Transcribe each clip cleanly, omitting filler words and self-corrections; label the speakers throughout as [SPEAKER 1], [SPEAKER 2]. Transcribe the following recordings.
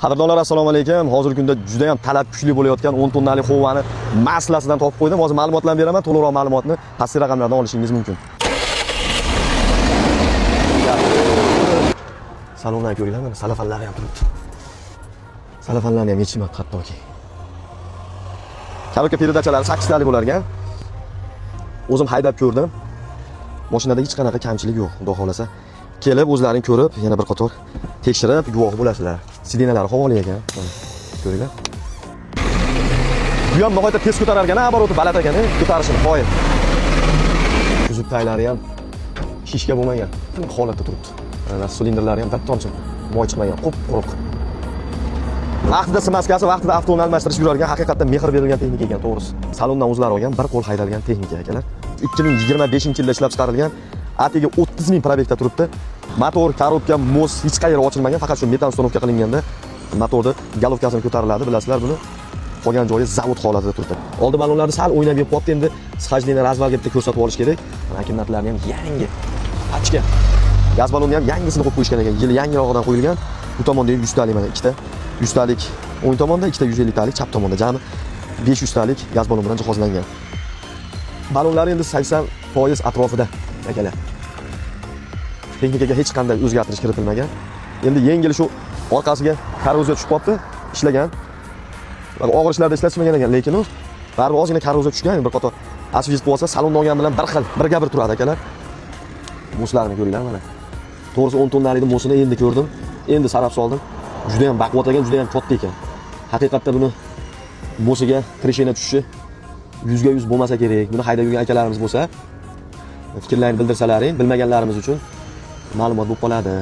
[SPEAKER 1] Qadrdonlar, assalomu alaykum. Hozirgi kunda juda ham talab kuchli bo'layotgan 10 tonnalik Hovani maslasidan topib qo'ydim. Hozir ma'lumotlarni beraman, to'liqroq ma'lumotni pastki raqamlardan olishingiz mumkin. Salondan ko'ringlar, mana salafanlari ham turibdi. Salafanlarni ham yechilmabdi hattoki. Коробка передач alari 8 talik bo'lar ekan. O'zim haydab ko'rdim. Mashinada hech qanaqa kamchilik yo'q, xudo xolasa. Kelib o'zlaring ko'rib, yana bir qator tekshirib guvoh bo'lasizlar. Сиденья lari havoli ekan. Mana, ko'ringlar. Bu ham nihoyatda tez ko'tarar ekan, оборот i baland ekan, ko'tarishini qoyil. Kuzov taylari ham shishka bo'lmagan, tiniq holatda turibdi. Mana silindrlari ham bitta tomchi moy chiqmagan, qup-quruq. Vaqtida смазка si, vaqtida avtoni almashtirish yuradigan, haqiqatdan mehr berilgan texnika ekan, to'g'risi. Salondan o'zlari olgan, bir qo'l haydalgan texnika, akalar. 2025-yilda ishlab chiqarilgan, atigi 30 ming пробег da turibdi. Motor, коробка, мост hech qayeri ochilmagan, faqat shu metan установка qilinganda motorni головка sini ko'tariladi, bilasizlar buni. Qolgan joyi zavod holatida turibdi. Oldi ballonlarni sal o'ynab yeb qo'yibdi, endi схождение развал ga bitta ko'rsatib olish kerak. Mana akkumulyatorlarni ham yangi. Pachka. Gaz ballonni ham yangisini qo'yib qo'yishgan ekan. Yili yangirog'idan qo'yilgan. Bu tomonda 100 talik, mana ikkita 100 talik o'ng tomonda, ikkita 150 talik chap tomonda, jami 500 talik gaz ballon bilan jihozlangan. Ballonlar endi 80% atrofida, akalar. Texnikaga hech qanday o'zgartirish kiritilmagan. Endi yengil shu orqasiga korroziya tushib qolibdi, ishlagan. Og'ir ishlarda ishlatishmagan ekan, lekin u baribir ozgina korroziya tushgan, bir qator освежить qilib olsa, salonda olgan bilan bir xil, birga bir turadi, akalar. Мост larni ko'ringlar mana. To'g'risi 10 tonnalikni мост ini endi ko'rdim. Endi sarab soldim. Juda ham baquvvat ekan, juda ham katta ekan. Haqiqatda buni мост iga трещина tushishi 100% bo'lmasa kerak. Buni haydab yurgan akalarimiz bo'lsa, fikrlarini bildirsalaring, bilmaganlarimiz uchun ma'lumot bo'lib qoladi.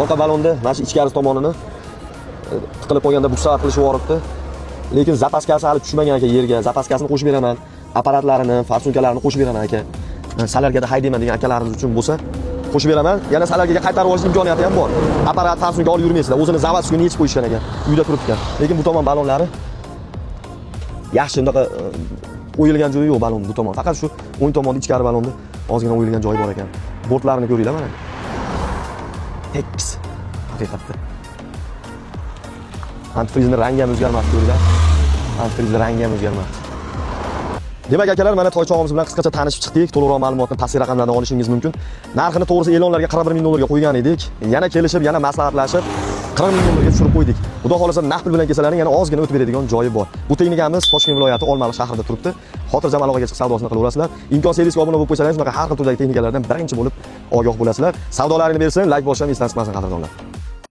[SPEAKER 1] Orqa balonda mana shu ichkari tomonini tiqilib qolganda буксовать qilishib yuboribdi. Lekin запаска si hali tushmagan aka yerga. Запаска sini qo'shib beraman. Apparatlarini, форсунка larini qo'shib beraman aka. Солярка da haydayman degan akalarimiz uchun bo'lsa, qo'shib beraman. Yana солярка ga qaytarib olish imkoniyati ham bor. Apparat, форсунка olib yurmaysizlar. O'zini заводской ni yechib qo'yishgan ekan. Uyda turibdi ekan. Lekin bu tomon balonlari yaxshi, unaqa o'yilgan joyi yo'q balon bu tomon. Faqat shu o'ng tomonda ichkari balonda ozgina o'yilgan joyi bor ekan. Bortlarini ko'ringlar mana. Tekis haqiqatda. Antifrizni rangi ham o'zgarmabdi, ko'ringlar. Antifrizni rangi ham o'zgarmabdi. Demak, akalar, mana toychog'imiz bilan qisqacha tanishib chiqdik. To'liqroq ma'lumotni pastki raqamlardan olishingiz mumkin. Narxini to'g'risi e'lonlarga 41 ming dollarga qo'ygan edik. Yana kelishib, yana maslahatlashib 40 ming dollarga tushirib qo'ydik. Xudo xolasa naqd pul bilan kelsalaring yana ozgina o'tib beradigan joyi bor. Bu texnikamiz Toshkent viloyati Olmaliq shahrida turibdi. Xotirjam aloqaga chiqib savdosini qilaverasizlar. Imkon servisga obuna bo'lib qo'ysalaring, shunaqa har xil turdagi texnikalardan birinchi bo'lib ogoh bo'lasizlar. Savdolaringni bersin, layk bosishni esdan chiqmasin, qadrdonlar.